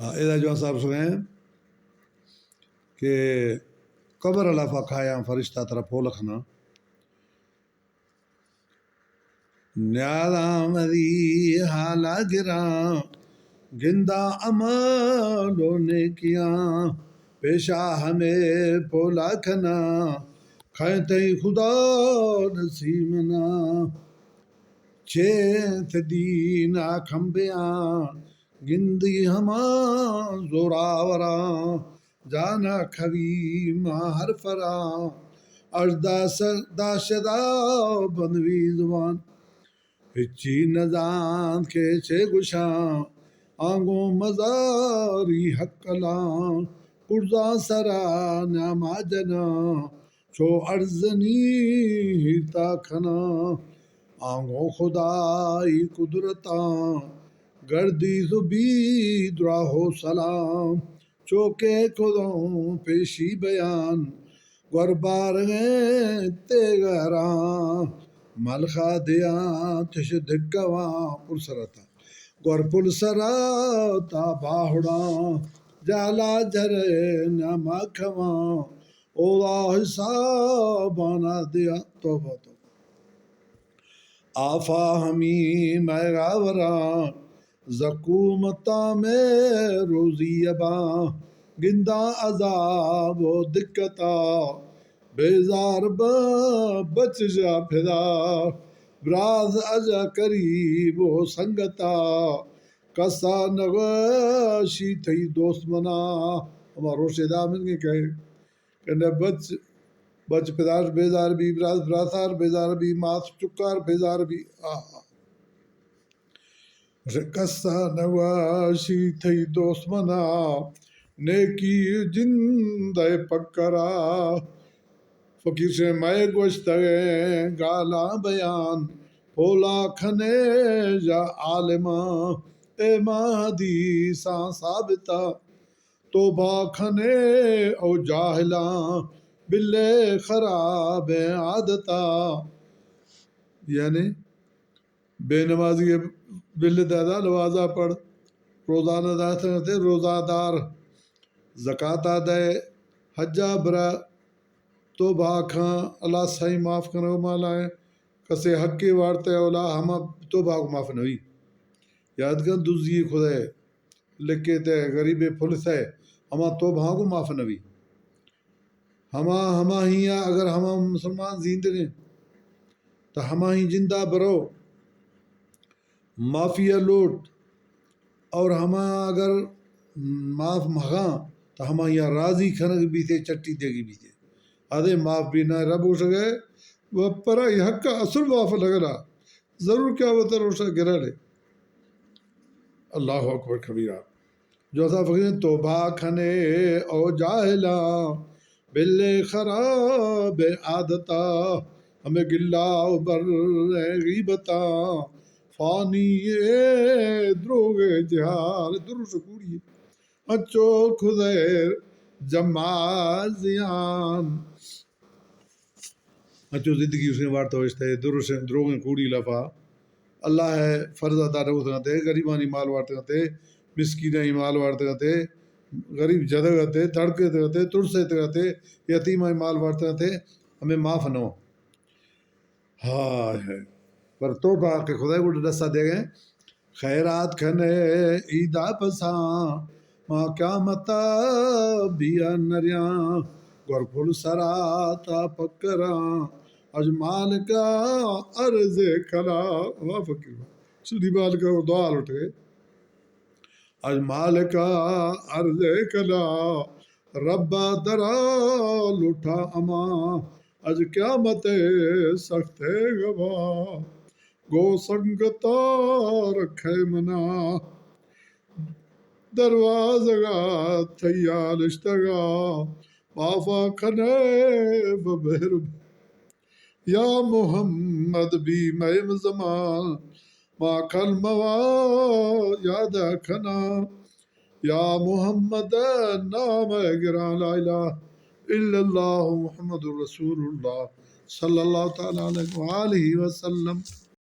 ادا جوان صاحب سنیں کہ قبر ء لافا کایاں، فرشتہ ترا پول کناں۔ نیالاں مری حالا گراں، گنداں عمل و نیکیاں، پیشا ہمے پولا کناں، کھائیں تئی خدا نصیب منا۔ چینت دین ء کمبیاں، گندی ہما زوراوراں، جان ء کھوی ماں ہر پراں، اژ داس-، داشدا بندوی زبان۔ ہچی نزانت کہ چے گوشاں، آنگوں مزاری ہکلاں، پرزاں سرا نیاما جناں، چو ارزنی ہیرتا کناں۔ آنگوں خدائی قدرتاں، گردی زبی دراہ و سلام۔ چو کہ کدوں پیشی بیان، گور بارگیں تیگراں، ملخا دیاں تش دکواں پل سرا تا، گور پل سرا تا باہڑاں، جالا جھرے نما کھواں، اودا حسابانا دیاں۔ توبہ توبہ۔ آفا ہمی مئے گاوراں، زکومتاں مئے روزی اباں، گنداں عذاب و دقتا، بیزار باں بچ جا پدا، براز اجا قریب و سنگتا، کسا نگوشی تئی دوست منا۔ ہما روشے دا من کے کہے کہ نہ بچ، بچ پدار بیزار بی، براس براسار بیزار بی، ماس چکار بیزار بی۔ آہا۔ کسا نواشی تئی دوست منا، نیکی جند ء پکرا۔ فقیر سے مئے گوشتگیں گالاں بیان، پولا کھنے یا عالماں، اے ماں حدیثاں ثابتا۔ توبہ کھنے او جاہلاں، بلے خرابیں عادتا۔ یعنی بے نمازی بل دادا نمازا پڑھ، روزانہ داتگتے روزہ دار، زکاتا دے، حجا برا، توبہ کھاں، اللہ سائیں معاف کنو مالائیں، کسے حقے وارتے اولا ہما توبہ کو معاف نوی۔ یاد کن دزی خدائے۔ لکھے تے غریبے پولیس ء ہما توبہاں گوں معاف نہ بی۔ ہما، ہما ہی ء اگر ہما مسلمان زیندگیں تو ہما ہی جندا برو معافی ء لوٹ، اور ہما اگر معاف مغاں تو ہما ہی راضی کھنگ بیتے، چٹی دیگی بیتے۔ ادے معاف بھی نہ رب ہو سکے، وہ پر حق کا اصل معاف لگنا۔ ضرور قیامت ء روشا گرڑے۔ اللہ اکبر کبیرہ۔ جو اسا فقیر توبہ کھنے او جاہلاں، بلے خراب عادتا، ہمیں گلہ و بر غیبتاں، فانی اے دروغ جہال، دروش کوڑی، اچو خدیر جمازیان۔ انچو زندگی اس نے وارتا ہوشتا ہے، درشن، دروغیں کوڑی لفا۔ اللہ ء فرض ادا نہ بوتگاں تے، غریبانی مال وارتگاں تے، مسکینانی مال وارتگاں تے، غریب جدگ تے، تڑکے تگاں تے، ترسے تگاں تے، یتیمانی مال وارتگاں تے، ہمیں معاف نہ ہو۔ ہائے ہائے۔ پر توبہ کہ خدای گوٹ دستا دے گئے۔ خیرات کھنے ایدا پساں، ما قیامتا بیا نریاں، گور پل سرا تا پکراں، اج مالکا عرض کلا۔ واہ فقیر واہ۔ سدی مالکا دعا لوٹے۔ اج مالکا عرض کلا، ربا درا لوٹا اما، اج قیامت سخت گواہ۔ گو سنگتا رکھے منا، دروازگا تھیا نشتگا، معافا کھنے بمہربان۔ یا محمد بی مئے زمان، ما کلمہ وا یاد کھنا۔ یا محمد نام گراں، لا الہ الا اللہ محمد رسول اللہ صلی اللہ تعالی علیہ وآلہ وسلم۔